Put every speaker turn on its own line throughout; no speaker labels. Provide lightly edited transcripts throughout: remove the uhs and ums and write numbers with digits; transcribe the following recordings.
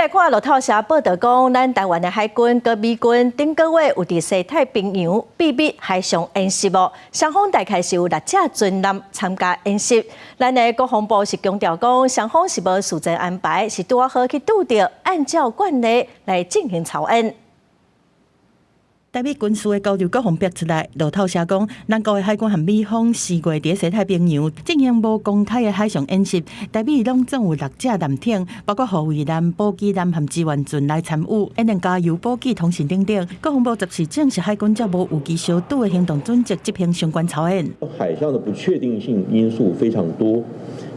來看路透社報導講，咱台灣的海軍佮美軍頂個月有佇西太平洋秘密海上演習哦，雙方大概是有六隻船艦參加演習。咱的國防部是強調講，雙方是無事前安排，是拄仔好去拄著，按照慣例來進行操演。
台美軍事的交流閣予逼出來，路透社講，咱國的海軍和美方4月佇西太平洋進行無公開的海上演習，台美攏總有六隻艦艇，包括護衛艦、補給艦和支援船來參與，演練加油補給通訊等等。國防部14證實海軍照無預期相拄的行動準則執行相關操演。
海上的不確定性因素非常多，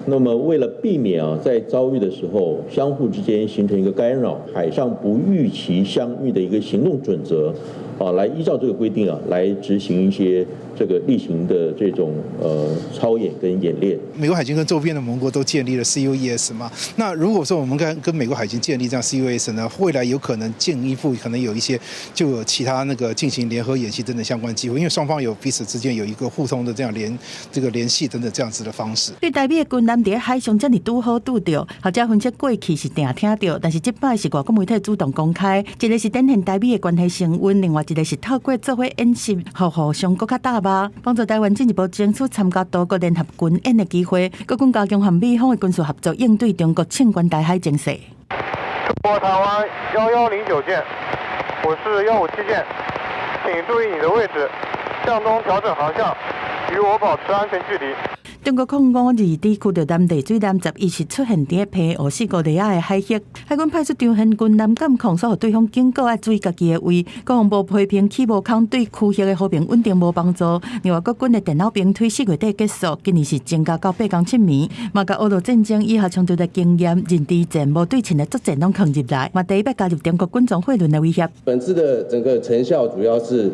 那麼為了避免啊，在遭遇的時候相互之間形成一個干擾，海上不預期相遇的一個行動準則。啊，來依照這個規定啊，來執行一些這個例行的這種操演跟演練。
美國海軍跟周邊的盟國都建立了 CUES 嘛，那如果說我們跟美國海軍建立這樣 CUES 呢，未來有可能進一步可能有一些就有其他那個進行聯合演習等等相關機會，因為雙方有彼此之間有一個互通的這樣聯繫等等這樣子的方式。
對台美的軍艦佇海上遮爾拄好拄著，學者分析過去是定聽著，但是這擺是外國媒體主動公開，一個是展現台美的關係升溫，另外一個是透過做伙演習，予互相閣較搭吧，幫助台灣進一步爭取參加多國聯合軍演的機會，閣更加強和美方的軍事合作，應對中國衝關台海情勢。
中國台灣1109艦，我是157艦，請注意你的位置，向東調整航向，與我保持安全距離。
中國0522佇驅逐艦、麗水艦11是出現佇澎湖四五里仔的海域，海軍派出長遠軍艦監控，所予對方警告愛注意家己的位。國防部批評起無空對區域的和平穩定無幫助。另外，國軍的電腦兵推4月底結束，今年是增加到8工7暝，嘛共俄烏戰爭以後衝突的經驗、認知戰無對稱的作戰攏囥入來，嘛第一擺加入中國軍裝貨輪的威脅。
本次的整個成效主要是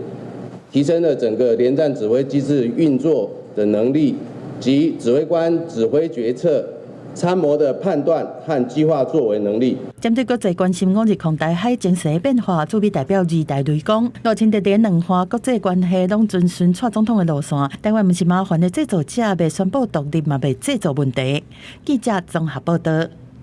提升了整個聯戰指揮機制運作的能力。及指揮官指揮決策、參謀的判斷和計劃作為能力。
針對國際關心520台海情勢變化，駐美代表李大雷講，賴清德佇兩岸國際關係攏遵循蔡總統的路線，台灣毋是麻煩的製造者，袂宣布獨立，嘛袂製造問題。記者綜合報導。